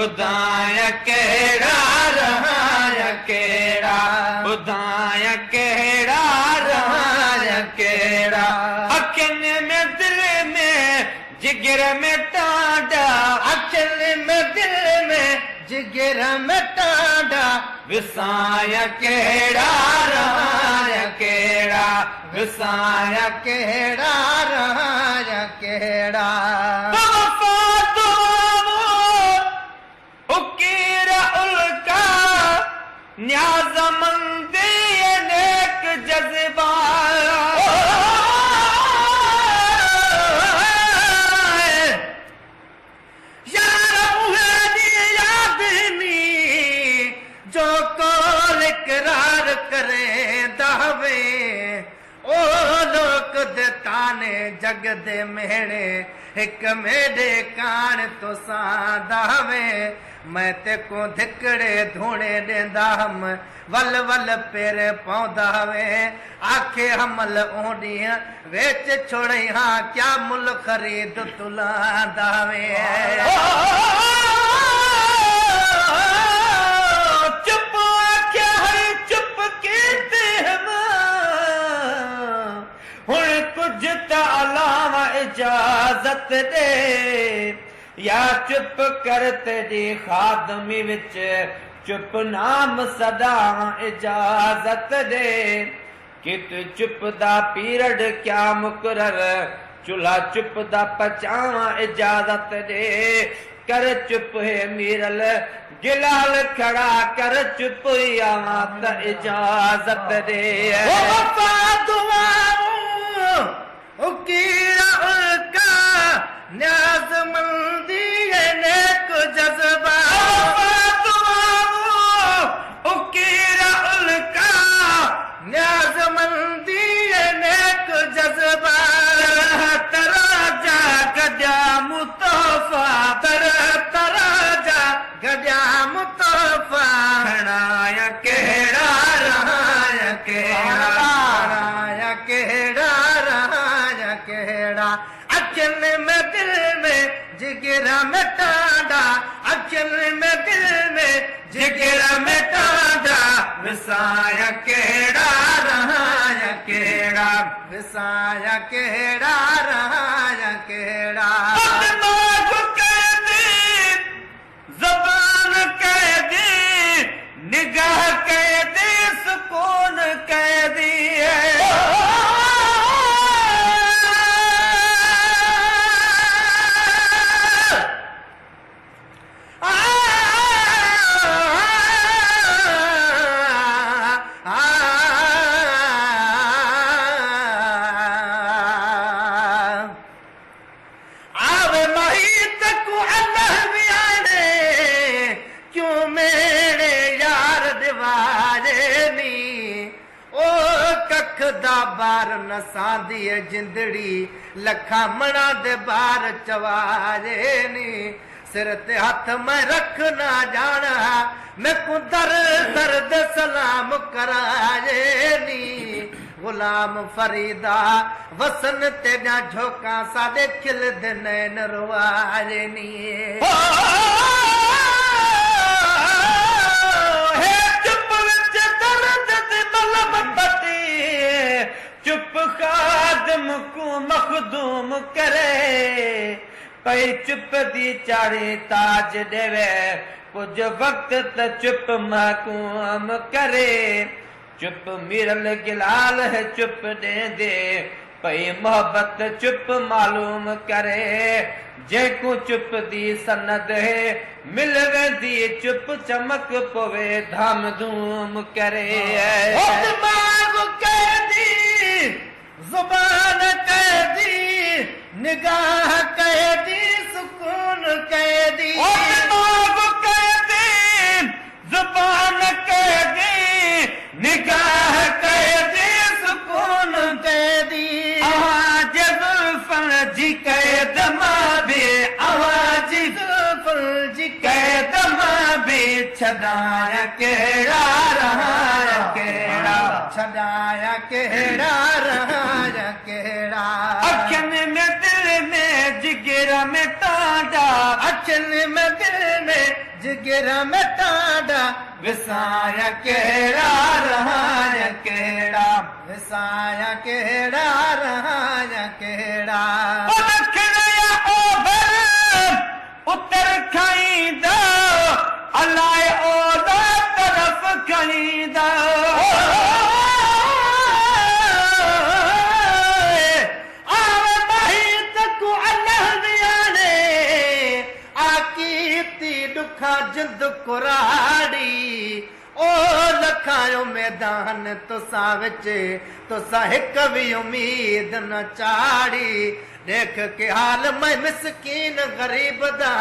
ٻڌايان ڪهڙا رهايان ڪهڙا، ٻڌايان ڪهڙا رهايان ڪهڙا. اکين ۾ دل ۾ جگر ۾ ٽانڊا، اکين ۾ دل ۾ جگر ۾ ٽانڊا، وسايان ڪهڙا رهايان ڪهڙا، وسايان ڪهڙا رهايان ڪهڙا. وفا دعائون اڪير الڪا، نياز مندي نيڪ جذبا. يار اهي ڏينهن ياد ني جو ڪول اقرار ڪري دعوي، او لوڪ دے تانے جڳ دے مهڻي هڪ ميڏي ڪاڻ توسان دعوي. میں تيکوں ڌڪڙي ڌوڻي ڏيندا هم، ول ول پيرين پوندا وين. آکي حمل اون ڏينهن ويچ ڇوڙئي هان، ڪيا مل خريد تلاندا وين. چپ آکيا هئي چپ ڪيتي هم، هڻ ڪجهه ته علاوه اجازت ڏي. يا چپ ڪر تيڏي خادمي وچ، چپ نام سڏاوان اجازت ڏي. ڪت چپ دا پيرڊ ڪيا مقرر، چلها چپ دا پچاوان اجازت ڏي. ڪر چپ هي ميرل گلال کڙا، ڪر چپ ئي آوان ته اجازت ڏي. وفا دعائون اڪير الڪا، نياز مندي ۽ نيڪ جذبا. وفا دعائون اڪير الڪا، نياز مندي ۽ نيڪ جذبا. طرح طرح جا گڏيا مون تحفا، طرح طرح جا گڏيا مون تحفا. کڻايان ڪهڙا رهايان ڪهڙا، کڻايان ڪهڙا رهايان ڪهڙا. اکين ۾ دل ۾ جگر ۾ ٽانڊا، اکين ۾ دل ۾ جگر ۾ ٽانڊا، وسايان ڪهڙا رهايان ڪهڙا، وسايان ڪهڙا رهايان ڪهڙا. دماغ قيدي، زبان قيدي، نگاهه قيدي، سڪون قيدي. آوي ماهي تڪو الله وياڻي، ڪيون ميڙي يار ڏواري ني. او ڪک دا بار نه ساندي جندڙي، لکان مڻان دي بار چواري ني. سر تي هٿ مين رک نه ڄاڻ ها، ميڪون در در دي سلام ڪرائي ني. غلام فريدا وسن تيڏيان جهوڪان، ساڏي کلدي نين روائي ني. هي چپ وچ درد the ملم پٽي، چپ خادم ڪون مخدوم ڪري. پئي چپ the چاڙهي تاج ڏيوي، ڪجهه وقت ته چپ محڪوم ڪري. چپ ميرل گلال هي چپ ڏيندي، پئي محبت چپ معلوم ڪري. جيڪون چپ the سند هي مل ويندي، چپ چمڪ پوي ڌام ڌوم ڪري. هو دماغ قيدي، زبان قيدي، نگاهه قيدي، سڪون قيدي. هو دماغ قيدي، زبان قيدي، نگاهه قيدي، سڪون قيدي. اوهان جي زلفن جي قيد مان به، اوهان جي زلفن جي قيد مان به ڇڏايان ڪهڙا رهايان ڪهڙا، ڇڏايان ڪهڙا رهايان ڪهڙا. اکين ۾ دل ۾ جگر ۾ ٽانڊا، اکين ۾ دل ۾ جگر ۾ ٽانڊا، وسايان ڪهڙا رهايان ڪهڙا، وسايان ڪهڙا رهايان ڪهڙا. او ڏکڻ يا اوڀر اتر کائيندا، الائي اولهه طرف کائيندا. آوي ماهي تڪو الله وياڻي، آ ڪيتي ڏکا جند ڪراڙي. او لکان اميدان تسان وچ، تسان هڪ به اميد نه چاڙهي. ڏيک ڪي حال مين مسڪين غريب دا،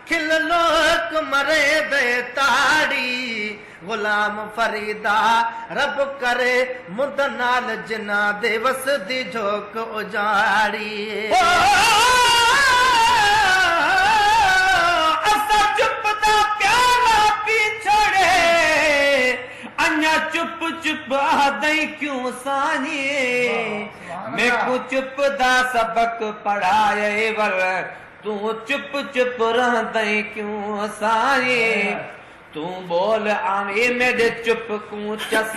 کل لوڪ مري the تاڙي. غلام فريدا رب ڪري مند نال جنا the وسدي جهوڪ اجاڙي. اسان چپ دا پيالا پي ڇڏي، اڃا چپ چپ آهدئي ڪيون سائين؟ ميڪون چپ دا سبق پڙهائي ول، تون چپ چپ رهندئي ڪيون سائين؟ تون ٻول آوي ميڏي چپ ڪون چس،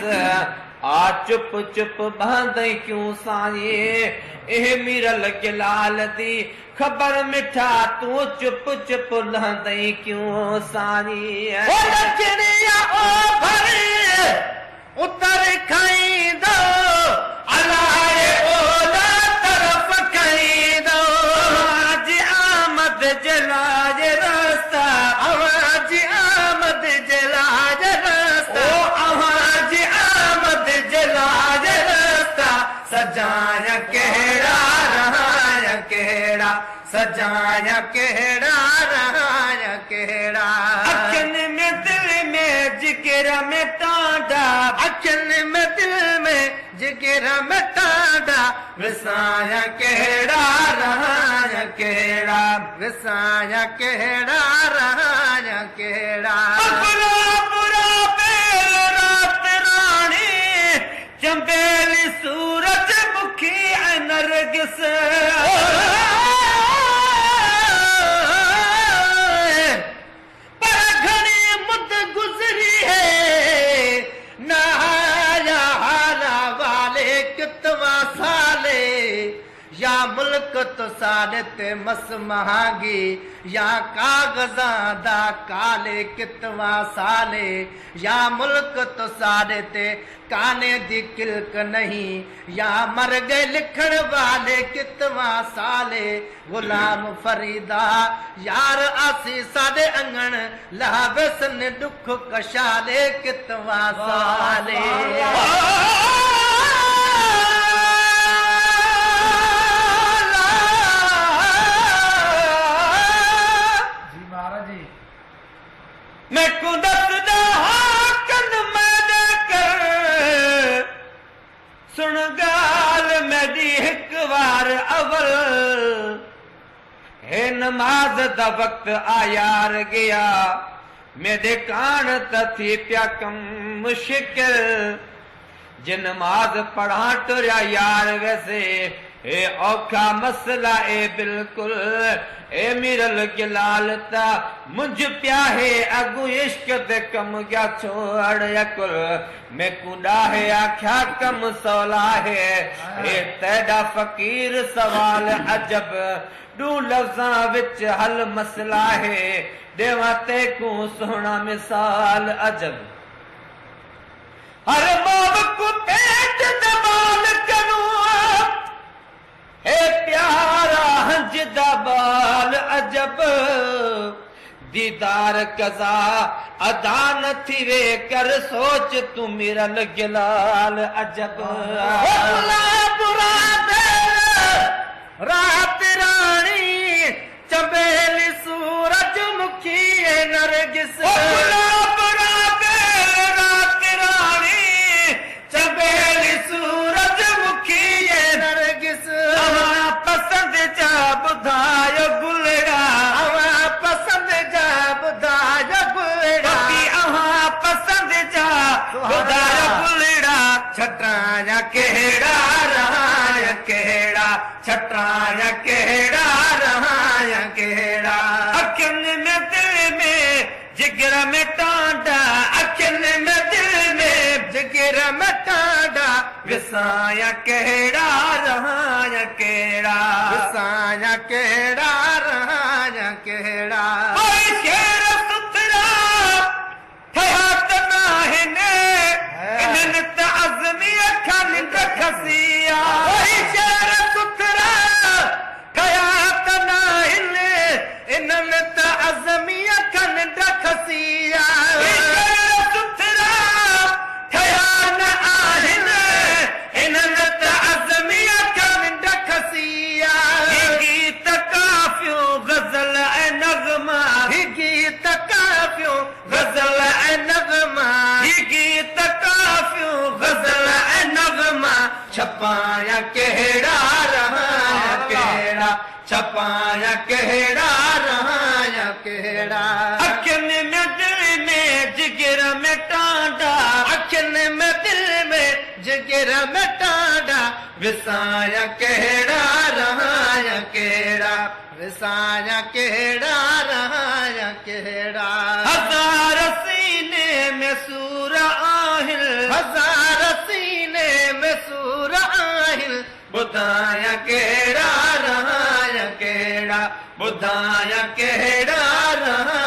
آ چپ چپ ٻهندئي ڪيون سائين؟ اي ميرل گلال the خبر مٺا، تون چپ چپ لهندئي ڪيون سائين؟ او ڏکڻ يا اوڀر اتر کائيندو، الائي اولهه طرف کائيندو. اوهان جي آمد جي لاءِ رستا، اوهان جي آمد جي لاءِ رستا، او اوهان جي آمد جي لاءِ رستا، سجايان ڪهڙا رهايان ڪهڙا، سجايان ڪهڙا رهايان ڪهڙا. اکين ۾ دل ۾ جگر ۾ ٽانڊا، اکين ۾ دل ۾ جگر ۾ ٽانڊا، وسايان ڪهڙا رهايان ڪهڙا، وسايان ڪهڙا رهايان ڪهڙا. گلاب رابيل رات راڻي، چنبيلي سورج مکي ۽ نرگس. پر گهڻي مد گذري هي، نه آيا حالا والي ڪتوا سالي. يا ملڪ تساڏي تي مس مهانگي، يا ڪاغذان دا ڪالي ڪتوا سالي. يا ملڪ تساڏي تي ڪاني the ڪلڪ نہیں، يا مر گئي لکڻ والي ڪتوا سالي. غلام فريدا يار آسي ساڏي اڱڻ، لهويسن ڏک ڪشالي ڪتوا سالي. جي مهاراج جي. ميڪون دسدا ڪن ميڏي ڪر، سڻ ڳالهه ميڏي هڪ وار اول. هي نماز دا وقت آيار گيا، ميڏي ڪاڻ ته ٿي پيا ڪم مشڪل. جي نماز پڙهان ٽريا يار ويسي، هي اوکا مسئلا اي بلڪل. اي ميرل گلال ته منجهه پيا هي، اڳو عشق تي ڪم گيا ڇوڙ عقل. ميڪون ڏاهي آکيا ڪم سولا هي، هي تيڏا فقير سوال عجب. ڏو لفظان وچ حل مسئلا هي، ڏيوان تيڪون سهڻا مثال عجب. هر ماءُ ڪو پيٽ دٻال ڪرون، هي پيارا هنج دٻال عجب. ديدار قضا ادا نه ٿي وي، ڪر سوچ تون ميرل گلال عجب. گلاب رابيل رات راڻي، چنبيلي سورج مکي نرگس. گلاب رابيل رات راڻي، چنبيلي سورج مکي نرگس. اوهان پسند جا ٻڌايو گلڙا، اوهان پسند جا ٻڌايو گلڙا، پپي اوهان پسند جا ٻڌايو گلڙا، ڇٽايان ڪهڙا رهايان ڪهڙا، ڇٽايان ڪهڙا رهايان ڪهڙا. اکين ۾ دل ۾ جگر ۾ ٽانڊا، اکين ۾ دل ۾، جگر ۾ ٽانڊا، وسايان ڪهڙا رهايان ڪهڙا، وسايان ڪهڙا رهايان ڪهڙا. ڪوئي شعر سٿرا ٺهيا ته ناهن، انهن ته عزميء کان ننڊ کسي آ. ڪوئي شعر سٿرا ٺهيا ته ناهن، انهن ته عزميء کان ننڊ کسي آ. شعر سٿرا ٺهيا نه آهن، انهن ته عزميء کان ننڊ کسي آ. هي گيت ڪافيون غزل ۽ نغما، هي گيت ڪافيون غزل ۽ نغما، هي گيت ڪافيون غزل ۽ نغما، ڇپايان ڪهڙا رهايان ڪهڙا، ڇپايان ڪهڙا رهايان ڪهڙا. اکين ۾ دل ۾ جگر ۾ ٽانڊا، اکين ۾ دل ۾ جگر ۾ ٽانڊا، وسايان ڪهڙا رهايان ڪهڙا، وسايان ڪهڙا رهايان ڪهڙا. هزار سيني ۾ سور آهن، هزار سيني ۾ سور آهن، ٻڌايان ڪهڙا رهايان ڪهڙا، ٻڌايان ڪهڙا رهايان.